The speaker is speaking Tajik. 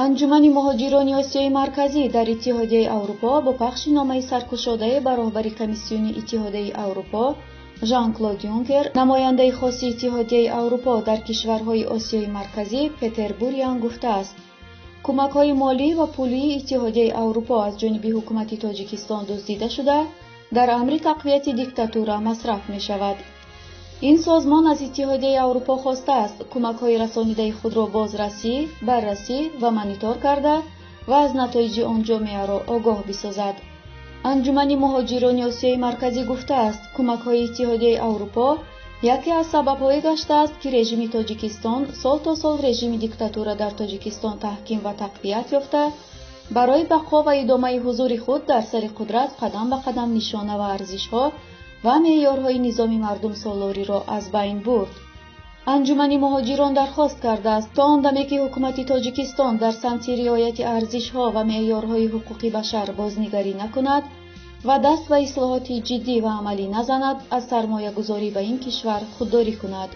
Анҷумани муҳоҷирони Осиёи Марказӣ дар Иттиҳодияи Аврупо бо пахши номаи саркушодае ба роҳбари Комиссиони Иттиҳодияи Аврупо Жан-Клод Юнкер, намояндаи хоси Иттиҳодияи Аврупо дар кишварҳои Осиёи Марказӣ Петер Буриан гуфтааст: кӯмакҳои молӣ ва пулии Иттиҳодияи Аврупо аз ҷониби ҳукумати Тоҷикистон дуздида шуда, дар амри тақвияти диктатура масраф мешавад. Ин созмон аз Иттиҳодияи Аврупо хостааст, кӯмакҳои расонидаи худро бозрасӣ, баррасӣ ва монитор карда ва аз натоиҷи он ҷомеаро огоҳ бисозад. Анҷумани муҳоҷирони Осиёи Марказӣ гуфтааст, кӯмакҳои Иттиҳодияи Аврупо яке аз сабабҳое гаштааст, ки режими Тоҷикистон сол то сол режими диктатура дар Тоҷикистон таҳким ва тақвият ёфта, барои бақо ва идомаи ҳузури худ дар сари қудрат қадам ба қадам нишона ва арзишҳо ва меъёрҳои низоми мардумсолориро аз байн бурд. Анҷумани муҳоҷирон дархост кардааст, то он даме ки ҳукумати Тоҷикистон дар самти риояти арзишҳо ва меъёрҳои ҳуқуқи башар бознигарӣ накунад ва даст ба ислоҳоти ҷиддӣ ва амалӣ назанад, аз сармоягузорӣ ба ин кишвар худдорӣ кунад.